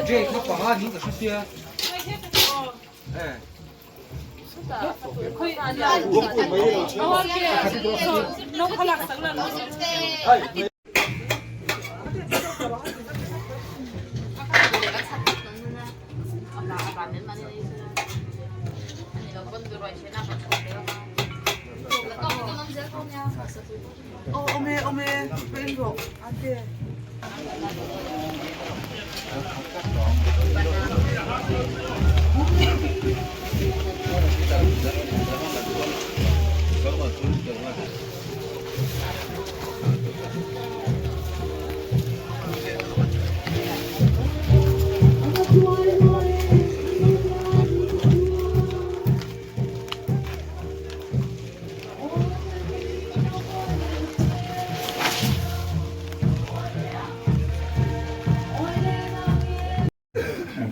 Jay kha panga niin ka hre sia.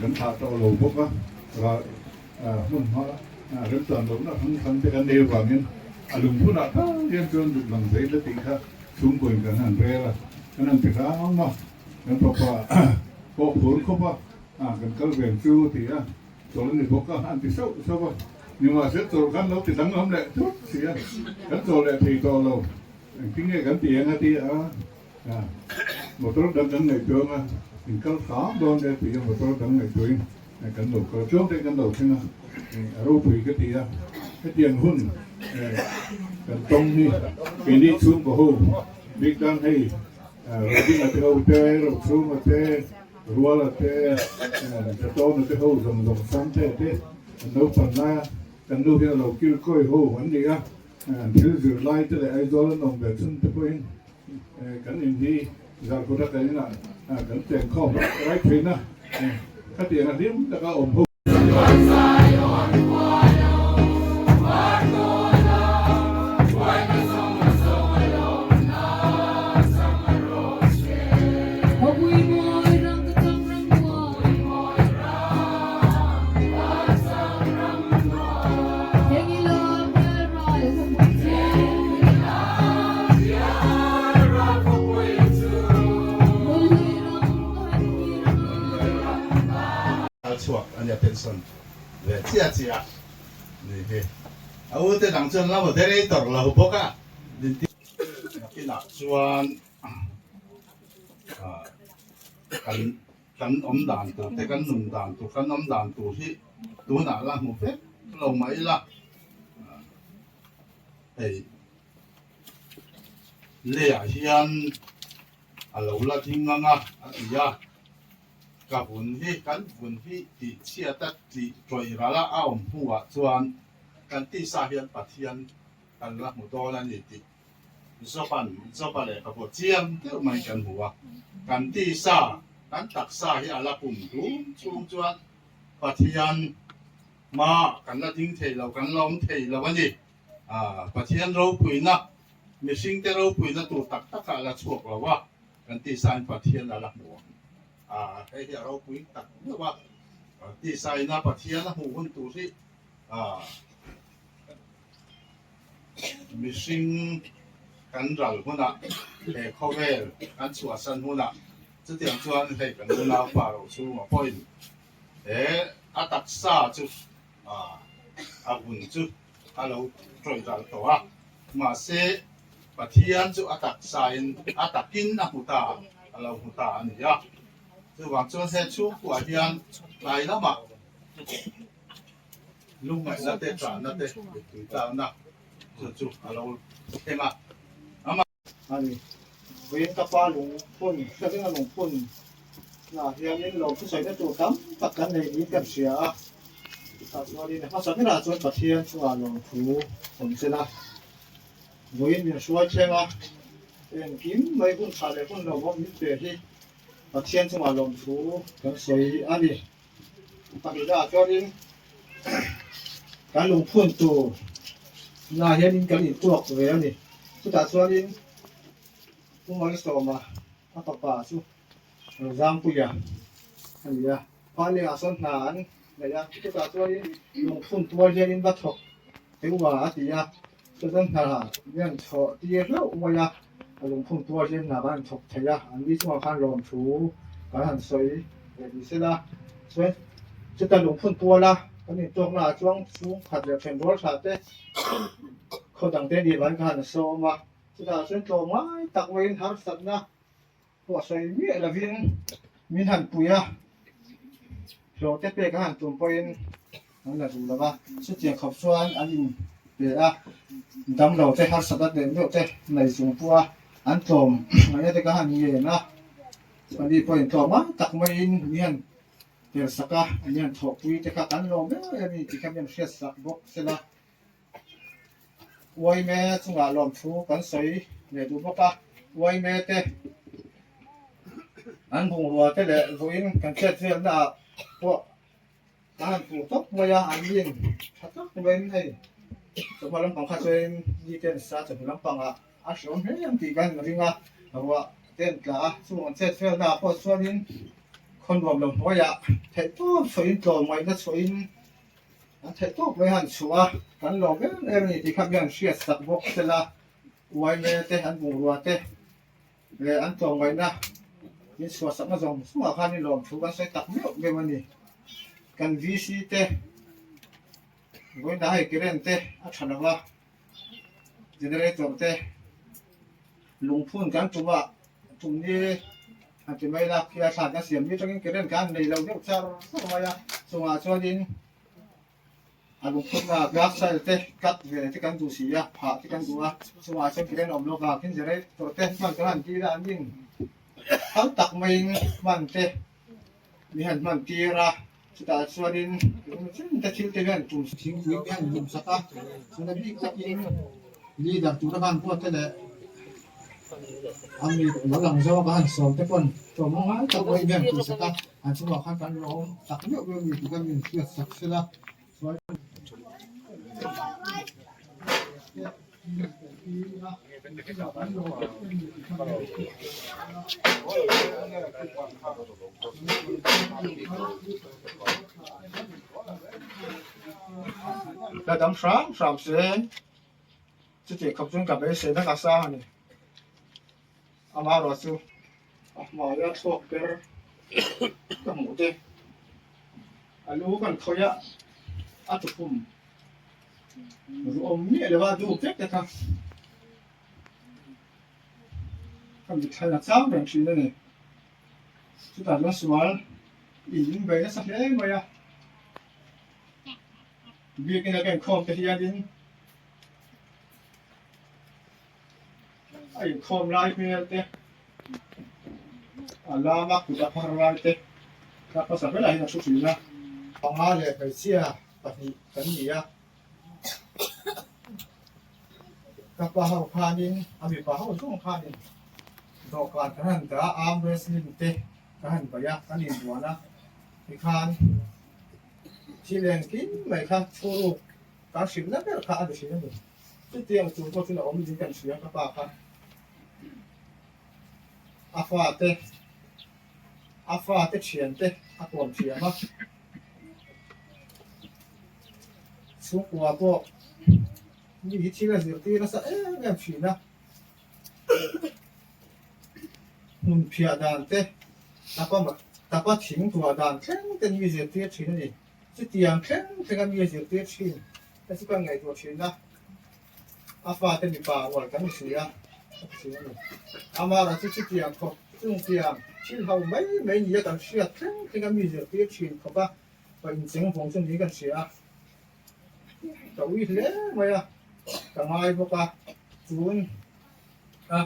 Kan thlah tawh lo bawk a, ral hmun hma remchan lohna hrang hrang te kan nei avangin a lungphunah tal hian chuan duk lang zai la tih kha chhungkawiin kan han rel a, kan han ti hrang a, kan fapa pawh phur khawp a, kan kal ven chu ti a. Chawlh a ni bawk a, an ti sauh sauh a. Nimahse chawlh khan lo ti danglam leh thut si a, kan chawlh leh thei tawh lo. Engtin nge kan ti ang a ti a, motor dang kan ngaihtuah ang a, in kal hram dawn e ti a motor dang ngaihtuahin kan lo kal chuang te kan lo thleng a, a ropui ka ti a. Hetiang hun kan tawng hi keini chhungkaw ho bik tan hei Rodinga te ho te, Rochhunga te, Ruala te, Jatawna te ho zawng zawng Sangte te an lo pan lai a, kan nu hian a lo kil kawi ho an ni a, an thil zir lai te leh Aizawl an awm ve chhun te pawhin kan in hi Zarkawta kan inah kan cheng khawm rai thin a, khatiang a hlim taka awm ho. Kal chhuak a nia pension ve chiah chiah ni hi a u te dang chuan la moderator lo bawk a nakinah chuan kan kan awm dan tur te kan nun dan tur kan awm dan tur hi tunah la hmu vek lo mai ila hei leiah hian a lo la ding ang a a ti a. Ka vun hi kan vun hi tih chhiat a tih tawih ral a a awm hnuah chuan kan tisa hian Pathian kan la hmu dawn a ni tih Job-a'n Job-a lehkhabu chiang deuh mai kan hmu a. Kan tisa, kan taksa hi a la pum hlum chhung chuan Pathian hma kan la ding thei lo, kan la awm thei lo a ni. Pathian ropuina, mihringte ropuina tur tak takah a la chhuak lo a. Kan tisain Pathian a la hmu ang. A, hei hi a ropui tak meuh a. Tisaina Pathian a hmuh hun tur hi a, mihring kan ral hunah, he khawvel kan chhuahsan hunah, chutiang chuan hei kan unaupa Rochhunga pawhin he a taksa chu a, a vun chu a lo tawih ral tawh a. Mahse, Pathian chu a taksain a takin a hmu ta, a lo hmu ta a ni a. Chuvang chuan he chhungkuah hian tlai lamah lungngaihna te, ṭahna te, mittui tlakna chu chu a lo thleng a. Amah. A ni. Vawiin ka pa lungphun, hrevenga lungphun ah hianin lawmthu sawina tur tam tak kan nei niin kan hria a. Chutah chuanin hmasa berah chuan Pathian chungah lawmthu awm sela. Vawiin min hruai thleng a, engkim mai hun tha leh hun hlauhawm min pe hi Pathian chungah lawmthu kan sawi a ni. Pahnihnaah chuanin kan lungphun tur na hianin kan intuak ve a ni. Chutah chuanin Pu Malsawma a fapa chu Zangpuia a ni a, Phalengah sawn hna an nei a, chutah chuanin lungphun tual hianin va thawk teuh a a ti a, chuan hna hian chhawh tir hlauh mai a, a lungphun tual hian hna kan han thawk thei a, an ni chungah khan lawmthu kan han sawi leh ni sela. Chuan chuta lungphun puala kan intawkna ah chuan chhungkhat leh then rual tha te khaw dang te nih vangin ka han sawm a, chutah chuan tlawm ngai tak maiin harsatna pawh sawi miah lovin min han pui a, hlawh te pek a han tum pawhin an la duh lo va, chutiang khawp chuan an in pe a, damlo te harsatna leh meuh te nei chung pawh a an tlawm ngaihna te ka han ngen a, ani pawhin tlawm ngai tak maiin mi han tel sak a, an hian thawhpui te kha kan lawm em em a ni tih kha mi an hriat sak bawk sela. Uaime chungah lawmthu kan sawi leh duh bawk a, uaime te an bungrua te leh vawiin kan hriat velna ah pawh an han pur tawp mai a, an rin tha tak maiin hei chawhma lampang kha chuan mi te an sa chawhnu lampangah a hreawm hle ang tih kan ring a, ruah te an tla a, chung an chet velna ah pawh chuanin khaw nuam lo hnuaiah theihtawp chhuahin tlawmngaihna chhuahin An theih tawk mai han chhuah a, kan lawm em em a ni tih kha mi han hriat sak bawk sela, uaime te, an bungrua te leh an tlawmngaihna min chhuah sakna zawng zawngah khan i lawm thu kan sawi tak meuh meuh a ni. Kan VC te vawiinah hei current te a tha lo va, generator te lungphun kan tum a, tum ni han ti mai la, khi a thlan kan siam ni atangin current kha an nei lo deuh char char mai a, chungah chuanin a lungphunna glass tile te cut ve te kan duh si a, phah te kan duh a, chungah chuan current awm lawk a, tin generator te hman kan han dil a, an in phal tak maiin hman te min han hman tir a, chutah chuanin engtin te thil te hian tum thingpui te han hlim sak a, chuan a bik takin leader tura khan buat te leh a mi lo lang zawk a han sawm te pawn tlawm ngai tak mai hian tih sak a, an chungah khan kan lawm tak meuh meuh a ni tih kha min hriat sak sela chuan. La dam hram hram se chuti khawp chuan ka beisei vek a sang a ni amaherawh chu a hmaia thluak ber ka hmuh te a lu kan khawih a a tukhum Ruh awm miah lo a duh vek te kha ka mitthla a chang reng thin a ni. Chutah chuan sual in in bei nasa hle mai a, biakina ka inkhawm te hianin a inkhawm lai hmel te a lama kut a phar lai te kha hmasa berah hian a thu thin a. Panga leh hmeichhia pahnih kan ni a, ka pa ho khanin a mipa ho zawng khanin dawhkan kan han dah a, arm wrestling te kan han paih a, kan inbuan a, tikhan thil engkim mai kha chhuruk kan hrilhna ber kha a ni thin a ni. Chutiang tur pawh chu la awm ding kan hria ka pa kha a fate a fate thiante a kawm thiam a. Chhungkua pawh mi hi thil a zirtir nasa em em thin a, hmun phiah dan te, tapa tapa thing tuah dan thleng ten mi zirtir thin a ni. Chutiang thleng thleng a mi a zirtir thin te chu ka ngaihtuah thin a, a fate mipa rual kan ni si a, ka ti thin a ni. Amaherawhchu chu chutiang khawp chungtiang thil ho mai mai nia kan hriat thleng thleng a mi zirtir thin khawp a. Ka incheng vawng chu niin ka hria a, ka ui hle mai a, ka ngai bawk a, tun a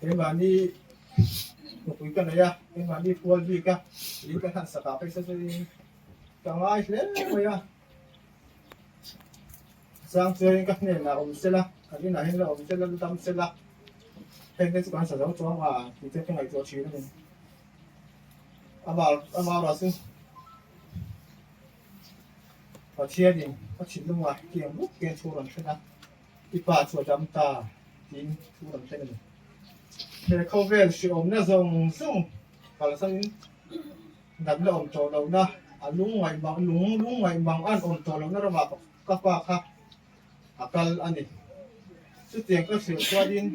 keimahni nupui ka nei a, keimahni kual bik a, in kan han sak ah pawisa chu in ka ngai hle mai a, chang chuan ka hnenah awm sela, kan inah hian la awm sela, la dam sela, heng te chu kan sa zo chuang a tih te ka ngaihtuah thin a ni. Amah chu Pathianin a thinlungah hetiang bawk hian thu rawn thlen a, I pa chu a dam ta tiin thu rawn thlen a ni. He khawvel hriawmna zawng zawng kalsanin natna awm tawh lohna, a lungngaih mang lung lungngaih mang an awm tawh lohna ramah ka pa kha a kal a ni. Chutiang ka hrilh chuanin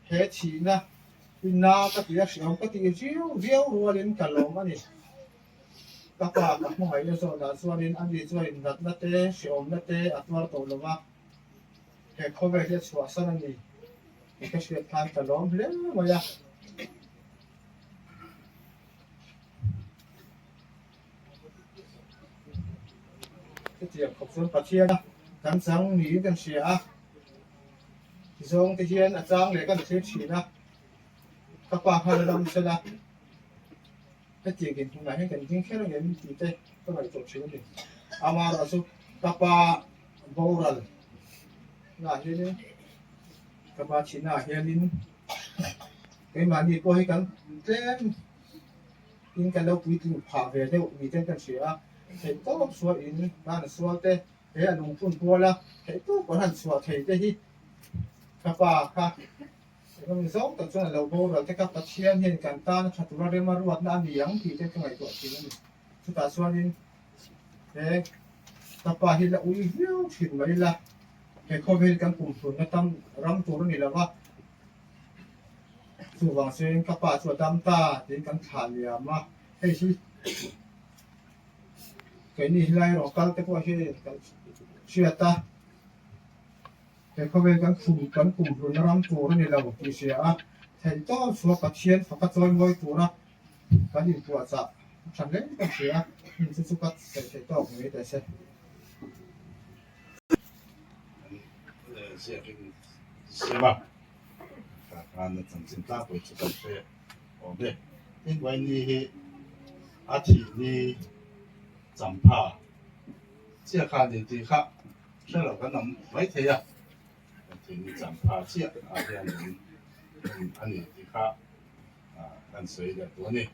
he thihna Inna ka ti a, hriam ka tih viau viau rualin ka lawm a ni. Ka pa ka hmangaihna zawnah chuanin ani chuanin natna te, hrehawmna te a tuar tawh lo va, he khawvel hi a chhuahsan a ni tih ka hriat khan ka lawm hle mai a. Chutiang khawp chuan Pathiana kan chang niin kan hria a, tizawng te hian a chang leh kan thlir thin a, ka pa khan a ram sela hetiang inhmunah hian kan ding kher ang em tih te ka ngaihtuah thin a ni. Amaherawhchu ka pa boral naah hianin ka pa thihnaah hianin keimahni pawh hi kan tlem in kan lo puitling phah ve deuh ni ten kan hria a, theih tawp sual in tan a sual te he a lungphun kual a, theih tawp kan han chhuah thei te hi ka pa kha engemaw zawng tak chuan a lo boral te kha Pathian hian kan tan a tha tura rem a ruatna a ni ang tih te ka ngaihtuah thin a ni. Chutah chuanin he ka pa hi la ui viau thin mai ila, he khawvel kan kumhlunna tam ram tur a ni lo va, Chuvang chuan ka pa chu a dam ta tiin kan thlah liam a, hei hi keini helai erawh kal te pawh hi kan hriat a, he khawvel kan khum kan kum hlunna ram tur a ni lo tih hria a, theih tawp chhuah Pathian faka chawi mawi tura kan inpuahchah a tha hle kan hria a, heng chu chu ka sawi theih tawk mai teh se. Ziakin siam a. Khan a chanchin tlangpui chu kan hre awm e. Tin, Waini hi a thih ni champha chiah kha a ni tih kha hre lo kan awm mai thei a, a thih ni champha chiah ah hian in a ni tih kha kan sawi leh tawh a ni.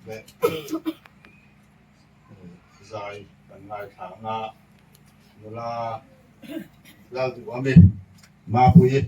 Leh zai kan ngaithla ang a, nula Lal duh ami Mapui.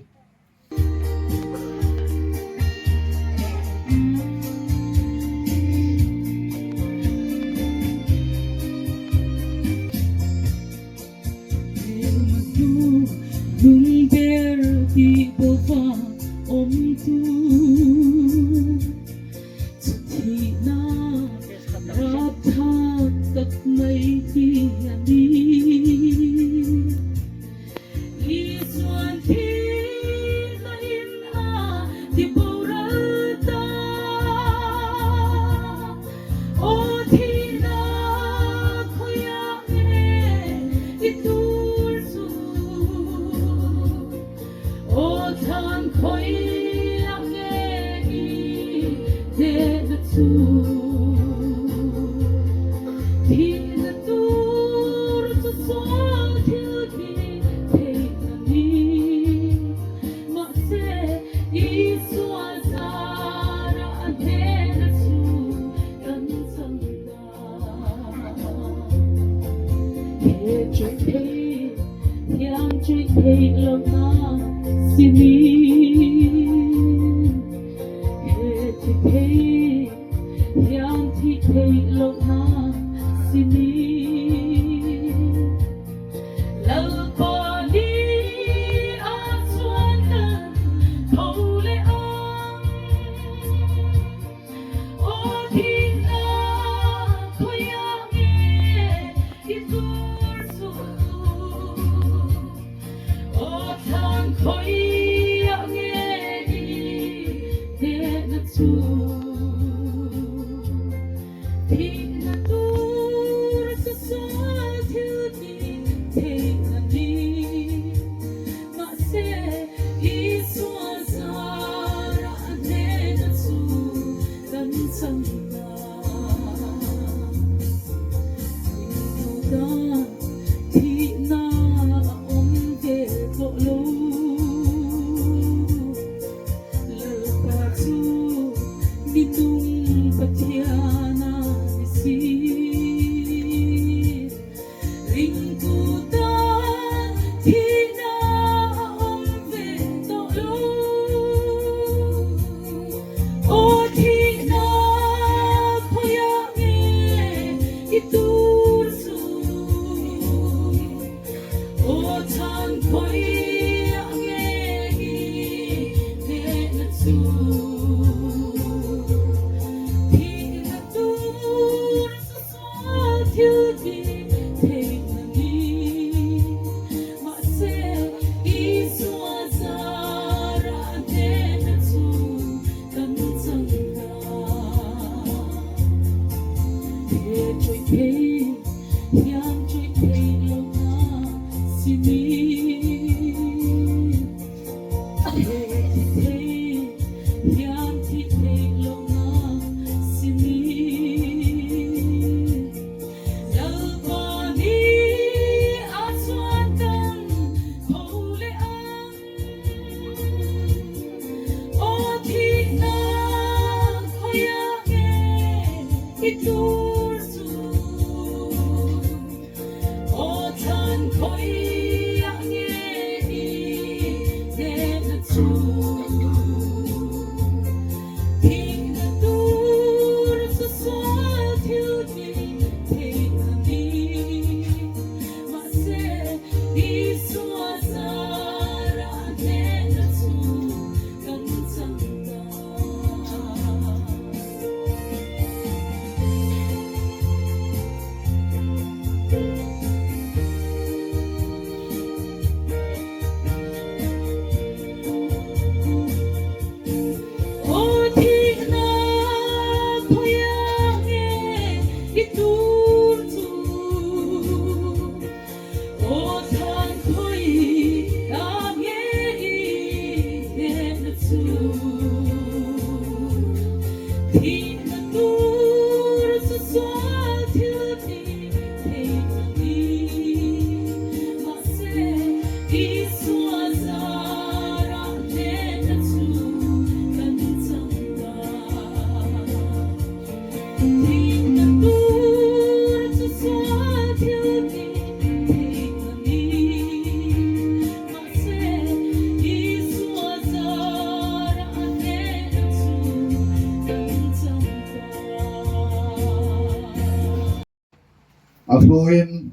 A hluin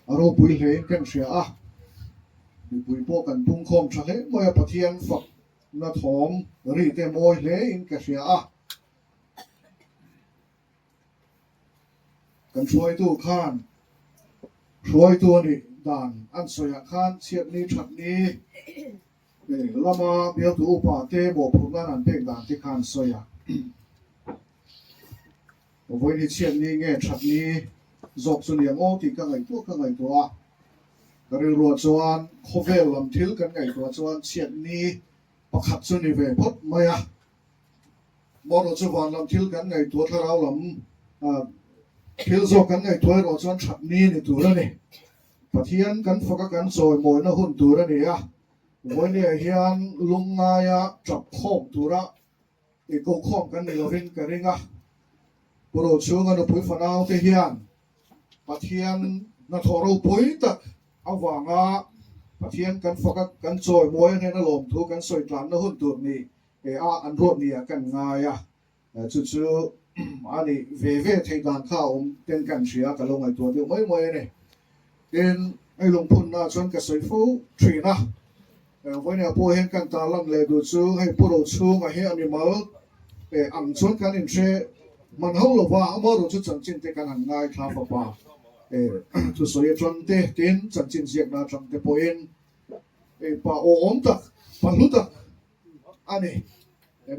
a ropui hlein kan hria a, mipui pawh kan pungkhawm tha hle mai a, Pathian fakna thawm ri te mawi hlein ka hria a. Kan hruaitu khan hruaitu a nih dan an sawiah khan chhiatni thatni lama bialtu upa te mawhphurh nan an pek dan te kha an sawi a. Vawiin chhiatni nge thatni zawk chu ni ang aw tih ka ngaihtuah ka ngaihtuah a. Ka rilruah chuan khawvel lam thil kan ngaihtuah chuan chhiatni pakhat chu ni ve phawt mai a. Maw chu van lam thil kan ngaihtuah thlarau lam thil zawk kan ngaihtuah erawh chuan that ni ni tur a ni. Pathian kan faka kan chawimawina hun tur a ni a, vawinia hian lungngaia tap khawm tura i ko khawm kan ni lovin ka ring a. Pu Rochhunga nupui fanau te hian Pathian hnathawh ropui tak avanga Pathian kan faka kan chawimawi a hnena lawmthu kan sawi tlanna hun tur ni He a an ruat ni ah kan ngai a, chu chu a nih ve ve theih dan kha a awm ten kan hria ka lo ngaihtuah deuh mai mai a ni. Tin, hei lungphunna chuan ka sawi fo thin a, vawinia pawh hian kan tarlan leh duh chu hei pu Rochhunga hi animal ang chuan kan inhre hman ho lo va, amaherawh chu chanchin te kan han ngaithla fapa thusawi atang te, tin chanchin ziakna atang te pawhin pa awm tak, pa hlu tak a ni.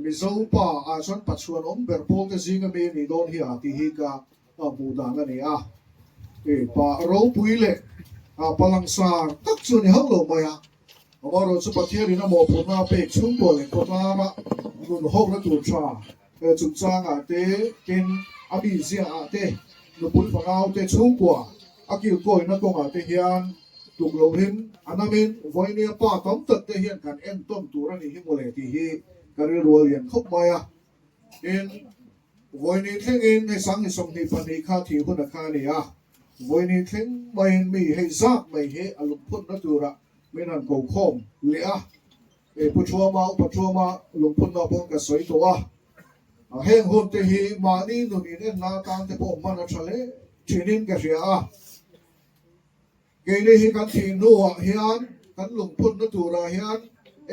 Mizo pa ah chuan Pachuan awm ber pawl te zinga mi a nih dawn hi a tih hi ka hmuh dan a ni a. Pa ropui leh pa langsar tak chu a ni hauh lo mai a. Amaherawhchu chu Pathianin a mawhphurhna a pek chhungkua leh khawtlara nun hawkna tur tha chungchangah te, tin a mizia-ah te, nupui fanau te chhungkua a kilkawina kawngah te hian Tuk lohin a namin vawinia pa tam tak te hian kan entawn tur a nih hi mawle tih hi ka rilru a lian khawp mai a. Tin, vawini thlengin hei Sangni 22 kha thih hun a kha a ni a, vawini thleng maiin mi hei zak mai hi a lungphunna tura min han ko khawm leh a. Hei Pu Thuama, Upa Thuama lungphunna pawn ka sawi tawh a, heng hun te hi mahni nun inenna atan te pawh hman a tha hle thinin ka hria a. Keini hi kan thih hnuah hian kan lungphunna turah hian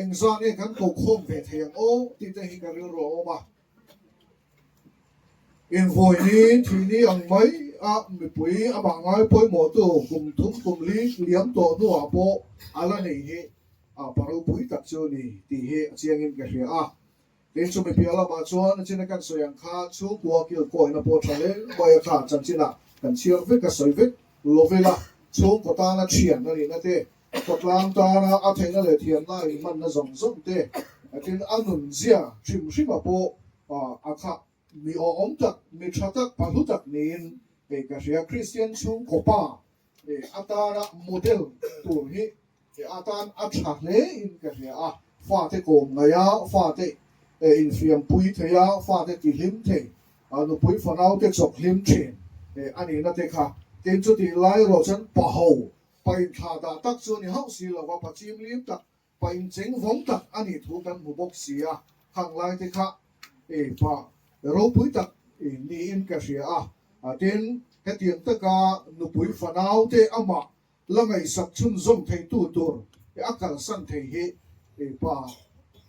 engzah nge kan ko khawm ve thei ang aw tih te hi ka rilru a awm a. Invawi ni thih ni ang mai a mipui amah ngai pawimawhtu kum thum kum li liam tawh hnuah pawh a la nei hi a pa ropui tak chu ni tih hi a chiangin ka hria a. Tin chumi piah lamah chuan a china kan sawi ang kha chhungkua kilkawina pawh tha hle mai a kha chanchinah kan chhiar vek a sawi vek lo vela chhungkaw tana thian a nihna te, khawtlang tana a theihna leh thiamna a inhmanna zawng zawng te, tin a nunzia hrim hrima pawh a kha Mi awhawm tak, mi tha tak, pa hlu tak niin hei ka hria. Kristian chhungkaw pa atana model tur hi atan a tha hle in ka hria a. Fate kawm ngaih a, fate infiampui thei a, fate tihlim thei, nupui fanaute chawk hlim thin a nihna te kha. Tin, chutih lai erawh chuan pa ho, pa inthlah dah tak chu a ni hauh si lo va, pa chimlim tak Pa incheng vawng tak a nih thu kan hmu bawk si a, khang lai te kha e pa ropui tak niin ka hria a, tin hetiang taka nupui fanau te amah la ngaihsak chhunzawm theitu tur a kalsan thei hi e pa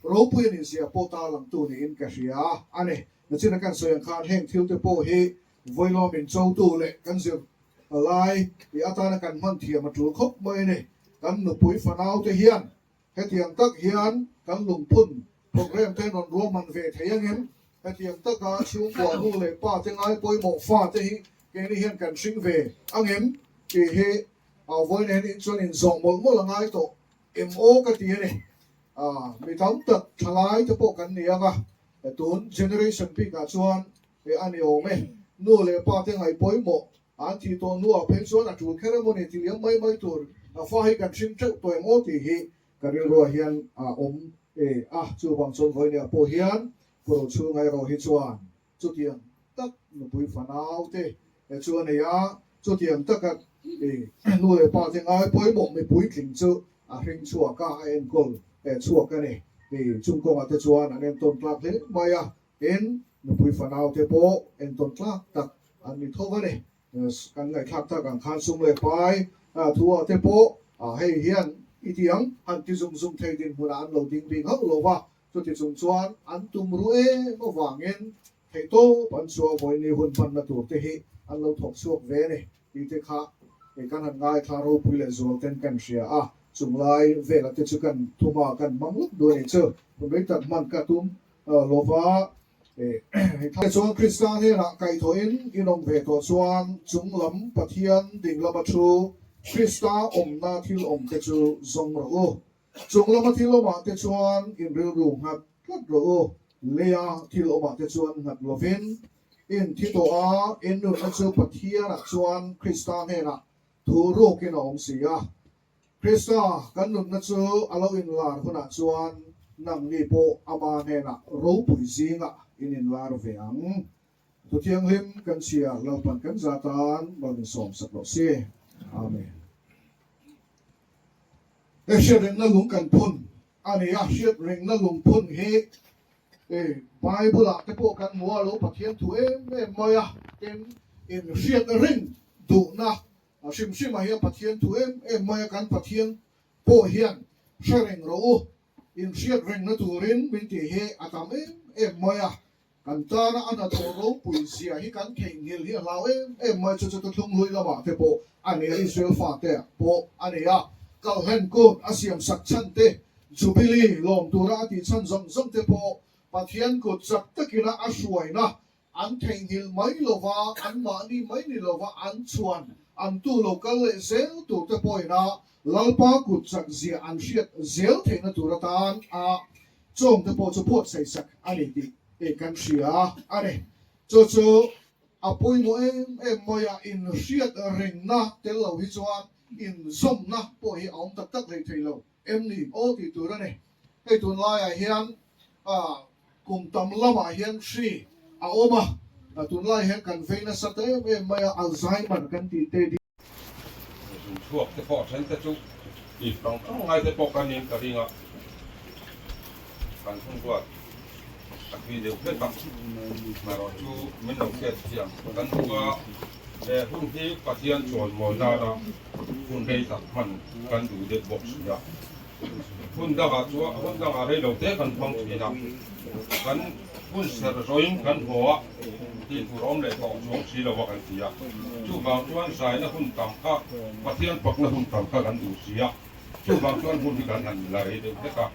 ropui a nih zia pawh tarlangtu niin ka hria a ni. Nachina kan sawi ang khan heng thil te pawh hi Vawilawm in chotu leh kan zir lai i atana kan hman thiam a tul khawp mai a ni. Kan nupui fanau te hian hetiang tak hian kan lungphun program te rawn ruahman ve thei angem? Hetiang taka chhungkua nu leh pa te ngai pawimawh fa te hi keini hian kan hring ve angem tih hi vawiin hian chuan inzawh mawlh mawlh a ngai tawh em aw ka ti a ni. Mi tam tak thalai te pawh kan ni ang a, tun generation bikah chuan He a ni awm e. Nu leh pa te ngaih pawimawh an thih tawh hnuah phei chuan a tul kher emaw ni ti liam mai mai tur a fa hi kan hring teuh tawh em aw tih hi ka rilruah hian a awm e a. Chuvang chuan vawinia pawh hian Puro chhunga erawh hi chuan chutiang tak nupui fanau te chu a nei a, chutiang taka nu leh pa te ngai pawimawh mipui tling chu a hring chhuak a, a enkawl chhuak a ni. Chung kawngah te chuan an entawn tlak hle mai a. Tin, nupui fanaute pawh entawn tlak tak an ni tho a ni. Kan ngaihthlak tak ang khan sum leh pai thu ah te pawh hei hian i ti ang, han ti zung zung thei dinhmunah an lo ding bik hauh lo va. Chuti chung chuan an tum ru em avangin theihtawp an chhuah vawiin hun hmanna tur te hi an lo thawk chhuak ve a ni tih te kha kan han ngaithla ropui leh zual ten kan hria a. Chunglai vela te chu kan thuma kan hmang lawk duh a nih chu. Hun rei tak hman ka tum Lova hei chuan Krista hnenah kaihthawhin in awm ve tawh chuan chung lam Pathian ding lama thu Krista awmna thil awm te chu zawng rawh u. Chung lama thil awmah te chuan in rilru nghat tlat rawh u. Leia thil awmah te chuan nghat lovin in thi tawh a, in nunna chu Pathianah chuan Krista hnenah thu rukin a awm si a. Krista kan nunna chu a lo inlar hunah chuan nangni pawh ama hnenah ropui zingah in inlar ve ang. Thu thianghlim kan chhia Lalpan kan za tan mal in sawm sak rawh si. Amen. He hriatringna lung kan phun a ni a, hriatringna lung phun hi Bible ah te pawh kan hmu a, lo Pathian thu em em mai a, tin in hriatring duhna A hrim hrimah hian Pathian thu em em mai a, kan Pathian pawh hian hre reng rawh u, inhriat rengna turin min tih hi a tam em em mai a, kan tana a hnathawh ropui zia hi kan theihnghilh hi a hlau em em mai, chu chu thuthlung hlui lamah te pawh a ni a, Israel fate pawh a ni a, kalhlen kut a siam sak chhan te, Jubilee lawm tura a tih chhan zawng zawng te pawh Pathian kut chak takina a hruaina An theihnghilh mai lova, an mahni mai ni lova an chuan an tu lo kal leh zel tur te pawhin a Lalpa kut chak zia an hriat zel theihna tur atan a chawng te pawh chu buatsaih sak a ni tih kan hria a ni. Chu chu a pawimawh em em mai a, inhriat rengna tel lo hi chuan inzawmna pawh hi a awm tak tak hlei thei lo em ni aw tih tur a ni. Hei tunlaiah hian kum tam lamah hian hri a awm a, tunlai hian kan vei nasa ta em em mai a, Alzheimer kan tih te hi. Zun chhuak te pawh then te chu tih tang tang ngai te pawh kan niin ka ring a, kan hun ruat a tui deuh hlek a, marawh chu min lo hriat thiam kan duh a, he hun hi Pathian chawimawi nana hun rei tak hman kan duh deuh bawk si a. Hun dangah chuan hun dangah rei lo te kan hmang thin a, kan hun serh zawhin kan haw a, tih tur a awm leh tawh chuang si lo a kan ti a. Chuvang chuan zaina hun tam kha, Pathian pakna hun tam kha kan duh si a, chuvang chuan hun hi kan han la rei deuh hlek a.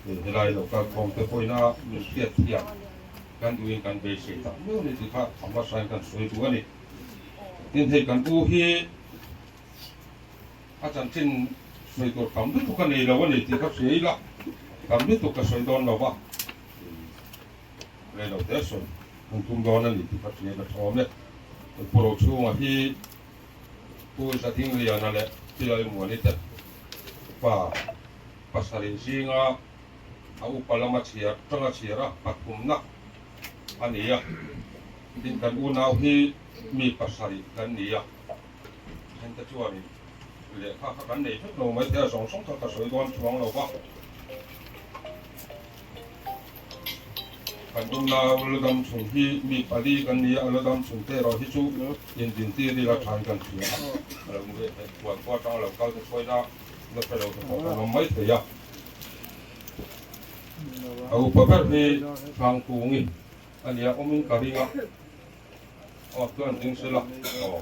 Helai lo kal khawm te pawhin a min hriat thiam kan duhin kan beisei tak miau ni tih kha a hmasain kan sawi duh a ni. Tin hei kan u hi a chanchin sawi tur tam lutuk a nei lo a ni tih kha hria ila tam lutuk ka sawi dawn lo va, rei lo te sawi kan tum dawn a ni tih kha hria ila tha awm e. Pu Rochhunga hi Pu Zadingliana leh Pi Lalmuani te pa pasarih zinga a upa lama chhiar tanga chhiar a pathumna a ni a, tin kan unau hi mi pasarih kan ni a, hengte chuanin lehkha kha kan nei vek lo mai thei a, zawng zawng kha ka sawi dawn chuang lo va. Kan unau Ladam chhung hi mi pali kan ni a, Ladam chhung te erawh hi chu indintir ila thain kan hria a, a lo ni ve huan khua atanga lo kal te chhuaina la hre lo te pawh kan awm mai thei a. A upa ber hi Hrangkungi a nia, awmin ka ring a, aw chuan ding sela, aw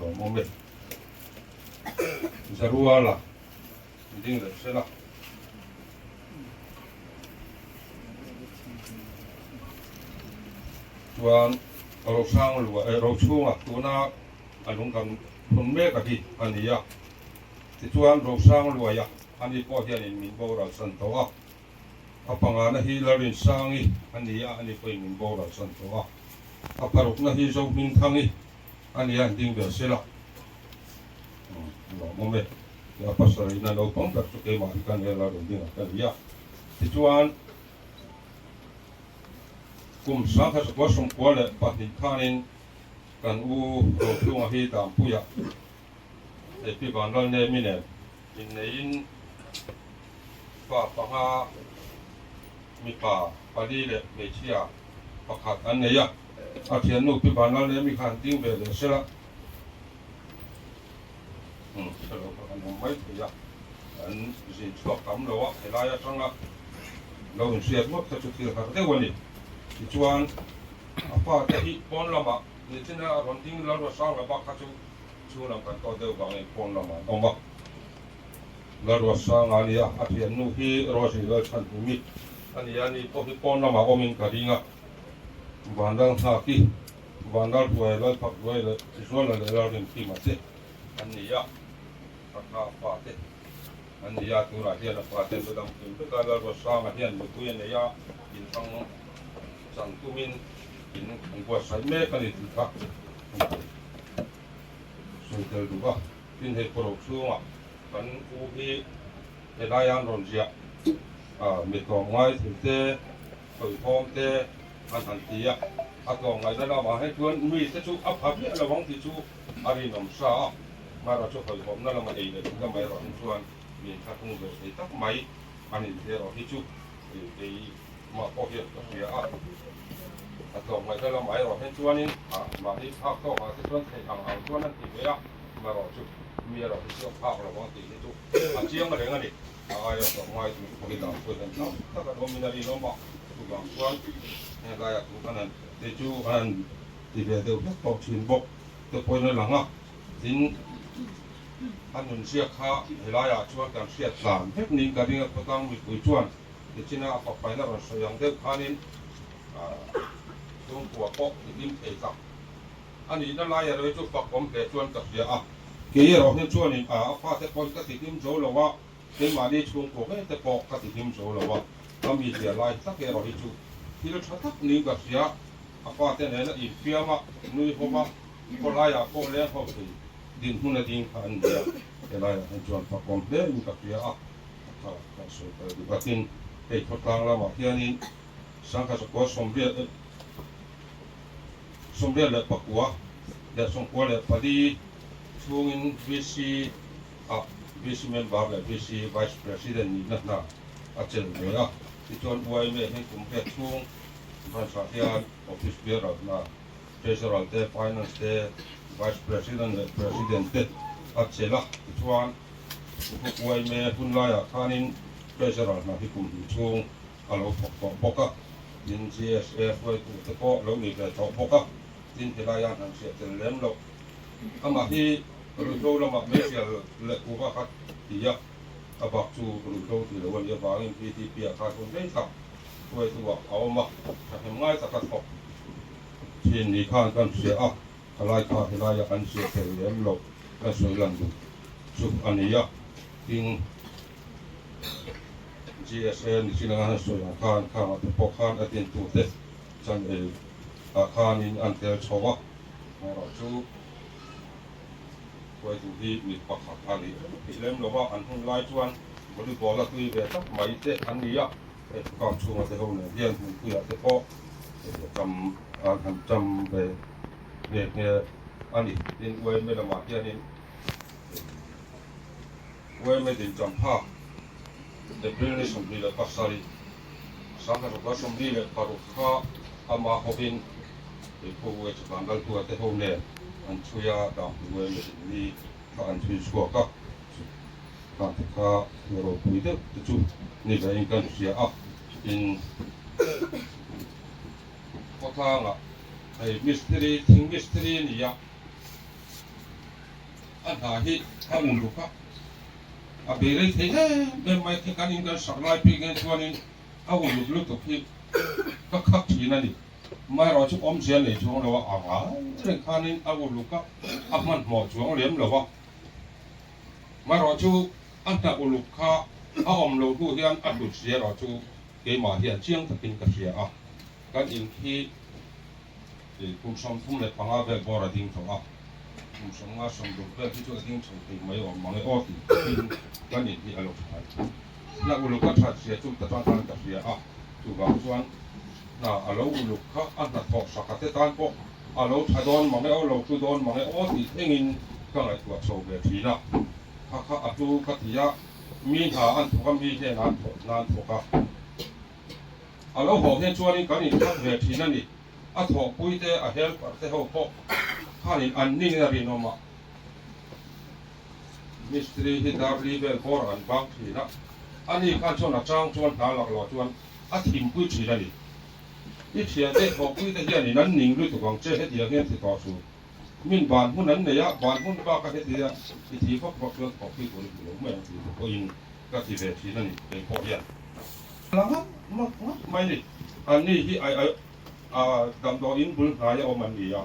lawmawm e, Zaruala. Ding leh sela. Chuan Rosang lua eh Rochhunga tuna a lung kan phun mek a hi a ni a. Tichuan Rosang luaia ani pawh hianin min boral san tawh a. A pangana hi Larinsangi a ni a, ani pawhin min boral san tawh a. A parukna hi Zohmingthangi a ni a, an ding ve sela. Lawmawm e. A pasarihna naupang ber chu keimah hi ka nia la rawn ding ah ka ni a. Tichuan kum 1992 khanin kan u Rochhunga hi Dampuiah Pi Vanlalnemi nen inneiin pa panga mipa pali leh hmeichhia pakhat an nei a. A thiannu Pi Vanlalnemi khan ding ve leh sela. Hre lo kha kan awm mai thei a, an zin chhuak tam lo a, helai atanga lo inhriat ngawt kha chu thil har deuh a ni. Tichuan a fate hi pawn lamah nichina a rawn ding Lalruasanga bak kha chu chhung lam kan tawt deuh vangin pawn lamah an awm a. Lalruasanga a nia, a thiannu hi Rosie Lalchhanhimi a ni a, ni pawh hi pawn lamah awmin ka ring a, Vanlalnghaki. Vanlal Hruai, Lalphak Hruai leh Zuala leh Lalrinkhima te an ni a, Patha fa te an ni a, tunah hian a fa te an la dam kim vek a, Lalruatsanga hian nupui a nei a, inthlang chan tumin in an buatsaih mek a ni tih kha an sawi tel duh a, tin hei pawh chhungah kan u hi helai an rawn ziah mi tlawmngai thei te Hawihhawm te an han ti a, a tlawmngaihna lamah hei chuan mi te chu a pha miah lo ang tih chu a rinawm sa a, Mara chu hawihhawmna lama ei leh tih lamah erawh hi chuan mi inthlahrung ve thei tak mai a ni tih erawh hi chu keimah pawh hian ka hria a. A tlawmngaihna lamah erawh hian chuanin mahni phak tawkah te chuan theih ang ang chuan an ti ve a, Mara chu mi erawh hi chu a phak lo ang tih hi chu a chiang reng a ni. A aia tlawmngai tur pawh hi dan pawhin an tam tak an awmin a rinawm a, chuvang chuan heng laiah thu khan an te chu an han ti ve deuh hlek tawh thin bawk te pawhin a lang a, tin a nunziak kha helaiah chuan kan hriat tlan vek niin ka ring a, khawtlang mipui chuan tichina a fapaina rawn sawi ang deuh khanin chhungkua pawh i hlim thei tak a nihna laia rei chu fak awm hle chuan ka hria a, kei erawh hian chuanin a fate pawh hi ka ti hlim zo lo a, keimahni chhungkua ngei te pawh ka ti hlim zo lo a, ka mi zia lai tak erawh hi chu thil tha tak niin ka hria, a fate nena infiam a, nui ho va, khawlaiah pawh leng ho thei dinhmun a ding kha an ni a, helaiah hian chuan fak awm hle in ka hria a, kha ka sawi tel duh a, tin hei khawtlang lamah hianin Sangha zakua sawmriat 94 chhungin VC ah VC member leh VC Vice President nihna hna a chelh ve a. Tichuan YMA hian kum riat chhung branch ah hian Office Bearer hna, Treasurer te, Finance te, Vice President leh President te a chelh a. Tichuan Group YMA hun laiah khanin Treasurer hna hi kum hnih chhung a lo thawk tawh bawk a, tin GSA hruaitu te pawh lo ni ve tawh bawk a, tin helai a han hriat tel lem loh. Amah hi ruihhlo lamah meizial leh kuva kha ti a, A bak chu ruihhlo ti lo a nih avangin VTP-ah khan hun rei tak hruaitu-ah a awm a, thahnem ngai taka thawk thin ni khan kan hria a, khalai kha helaia kan hriat tel lem loh kan sawi lan duh chu a ni a, tin GSA nichin anga han sawi ang khan khangah te pawh khan a dintute chan ei ah khanin an tel chho a, amaherawhchu. Hruaitu hi mi pakhat a nih reng lem lo a, an hun lai chuan volleyball a tui ve tak mai te an ni a, hei kap chhunga te ho nen hian hmunpuiah te pawh cham an han cham ve nghe nghe a ni. Tin, UMA lamah hianin UMA din cham phak April ni 27 1946 kha ama hovin Keipawh uai chu kan laltua te ho nen an chhui a, dangpui uai mihring mi kha an chhui chhuak a, chu khan te kha thil ropui deuh te chu ni vein kan hria a, tin khawtlangah hei mistiri thing mistiri ni a, a hna hi a uluk a, a bei rei thei em em mai khi kan in kan sak lai phei hian chuanin a uluk lutuk hi ka khak thin a ni. Amaherawh chu awmzia nei chuang lo a, a ngai reng khanin a uluk a, a hmanhmawh chuang lem lo a. Amaherawh chu a hna uluk kha a awm lo hnu hian a hlut zia erawh chu keimah hian chiang takin ka hria a. Kan in khi kum 35 vel bawr a ding tawh a, kum 50 60 vel hi chu a ding chho thei mai awm mang e aw tih takin kan in hi a lo tha a. Hna uluk a that zia chu ta tan khan ka hria a, chuvang chuan Hna a lo uluk kha a hnathawh saka te tan pawh a lo tha dawn mang e aw, lo tlu dawn mang e aw tih thlengin ka ngaihtuah chho ve thin a. Kha kha a hlu ka ti a, mi hna an thawk a, mi hian an thawh nan thawk a. A lo haw hian chuanin kan inthak ve thin a ni. A thawhpui te, a helper te ho pawh khanin an ningin a rinawm a. Mistiri hi dar li vel bawr an bang thin a, ani khan chuan a chang chuan hna laklawh chuan a thimpui thin a ni. I thiante thawhpuite hianin an ning lutuk ang che hetiang hian ti tawh suh. Min ban hun an nei a, ban hun baka hetia i thi vak vak chuan thawhpui tur i hmu lo mai ang tih te pawhin ka ti ve thin a ni kei pawh hian. La ngap ngap ngap mai ni. Anni hi ai ai a damdawiin bul hnaia awm an ni a.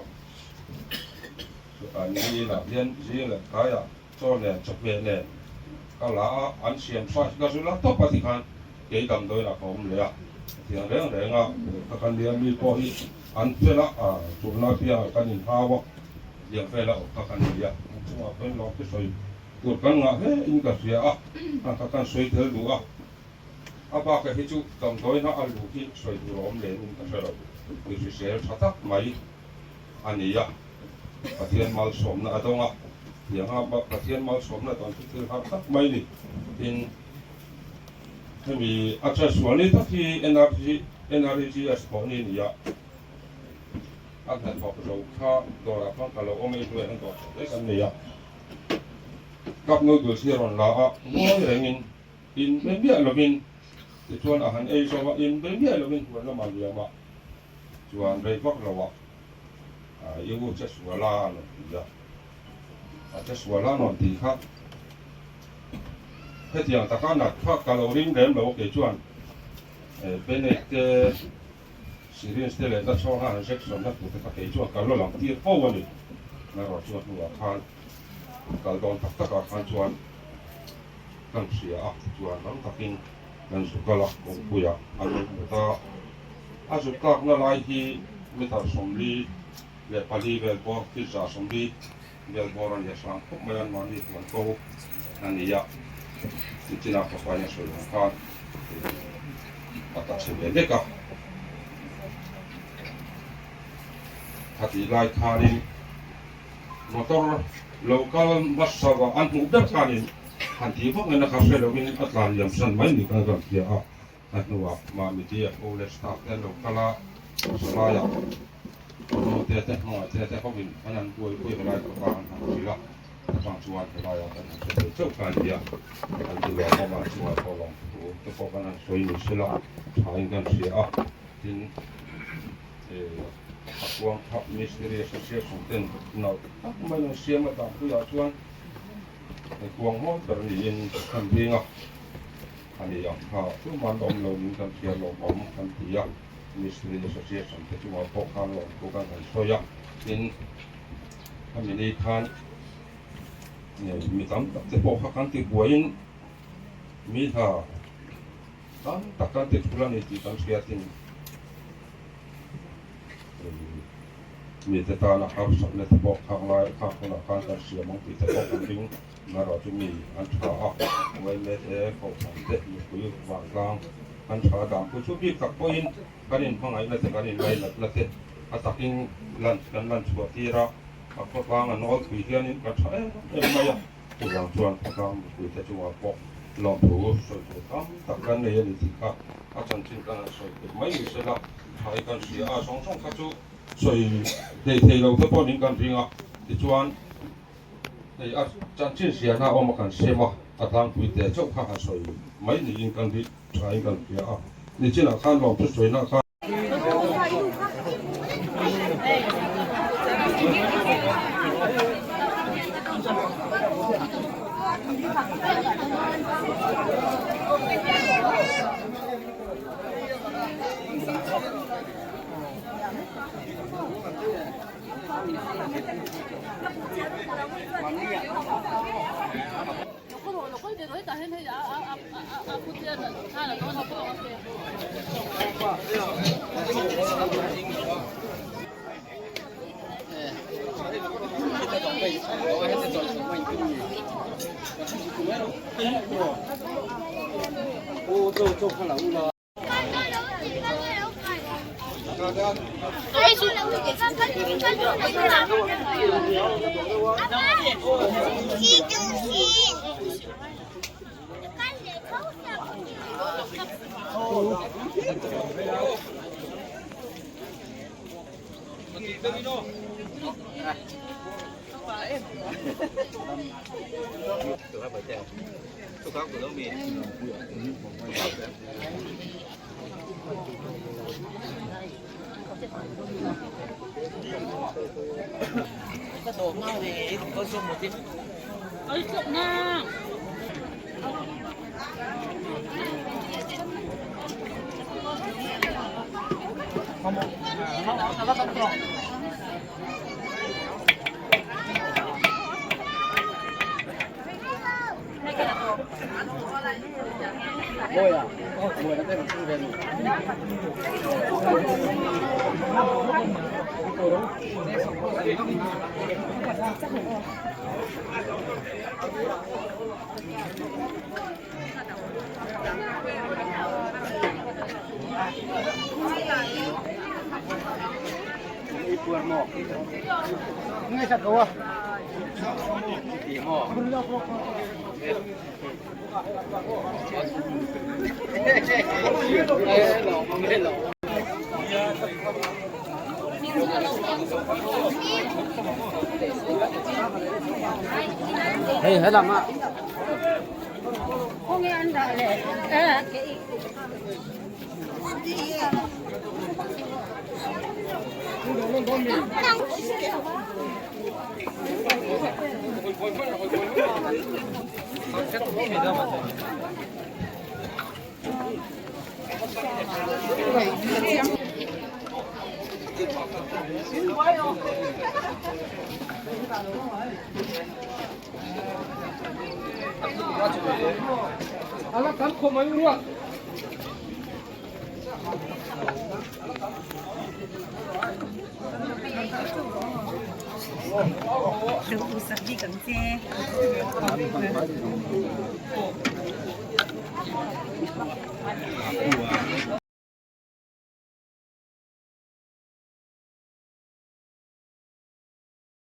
Chutah ni inah hian zing leh tlaiah chaw nen chawhmeh nen ka la a, an siam size ka zu la tawp a tikhan kei damdawiinah ka awm leh a, hetiang reng reng a ka kan nia mi pawh hi an fel a, tulna piangah kan inhau a, hetiang vela awm kha kan ni a, an chungah pawhin lawm te sawi tur kan ngah hle in ka hria a, hang kha kan sawi tel duh a, a bakah hi chu damdawiina a luh hi sawi tur a awm lenin ka hre lo, mi hrisel tha tak mai a ni a, Pathian malsawmna a dawng a, tianga Pathian malsawmna dawn chu thil har tak mai ni. Tin, hemi a chetsual ni tak hi NRG, NREGS pawh ni a ni a, a hnathawk zo kha dawrah khan ka lo awm ei hnuaiah hian dawr chho mek an nei a, cup noodles hi a rawn la a, ngawi rengin inbe miah lovin tichuan a han ei zo a, inbe miah lovin huan lamah liam a. Chuan rei vak lo ah i u che sual a an rawn ti a, a che sual a an rawn tih kha hetiang taka nat kha ka lo ring lem lo kei chuan Band-aid te syringe te leh nachhawng a injection na tur te kha kei chuan ka lo lang tir fo a ni. Erawh chuan hnuah khan kal dawn tak takah khan chuan kan hria a, chuan rang takin kan zu kal a, kawngpuiah an rawn kut a. A zut tlakna lai hi meter 44 vel bawr, feet 140 vel bawr a ni a, hrang khawp mai a, anmahni huan ko a ni a, nichinah fapa in a sawi ang khan a ta chhe ve lek a. Khatih lai khanin motor lo kal hmasa va an hmuh ber khanin han tih vak ngaihna kha hre lovin a tlan liam san mai ni khan kan hria a. A hnuah mahni DFO leh staff te an lo kal a, salaiah nu te te hmangaih te te hovin an han buaipui helai khawpa an han hrilh a, atang chuan helaiah kan han hre thei chauh kha a ni a, an ti lawm awm a, chungah pawh lawm thu te pawh kan han sawi ni sela thain kan hria a, tin a kuang thap Ministry Association ten nalh tak maiin an siam a, danpuiah chuan. Kuang mawi ber niin kan ring a, a ni ang kha tuman awm lo niin kan hria lawmawm kan ti a, Mistiri Association te chungah pawh khan lawmthu kan han sawi a, tin khami ni khan mi tam tak te pawh kha kan ti buaiin mi hna tam tak kan ti thul a ni tih kan hria tin. Mite tana harsatna te pawh khak lai khak hunah khan kan siam ang tih te pawh kan ring. Amaherawh chu mi an tha a, yma te, kohhran te, mipui vantlang an tha dan pui chu bik tak pawhin kan inhmangaihna te, kan inlainatna te a takin lan kan lan chhuah tir a, a khawtlang a nawl thui hianin kan tha em em mai a. Chuvang chuan khawtlang mipui te chungah pawh lawmthu sawi tur tam tak kan nei a ni tih kha a chanchin kan han sawi theih mai ni sela tha i kan hria a, zawng zawng kha chu sawi hlei thei lo te pawh niin kan ring a, tichuan hei a chanchin ziahna awm a kan sem a, a tlangpui te chauh kha han sawi mai niin kan ri tha in kan hria a, nichinah khan lawmthu sawina kha.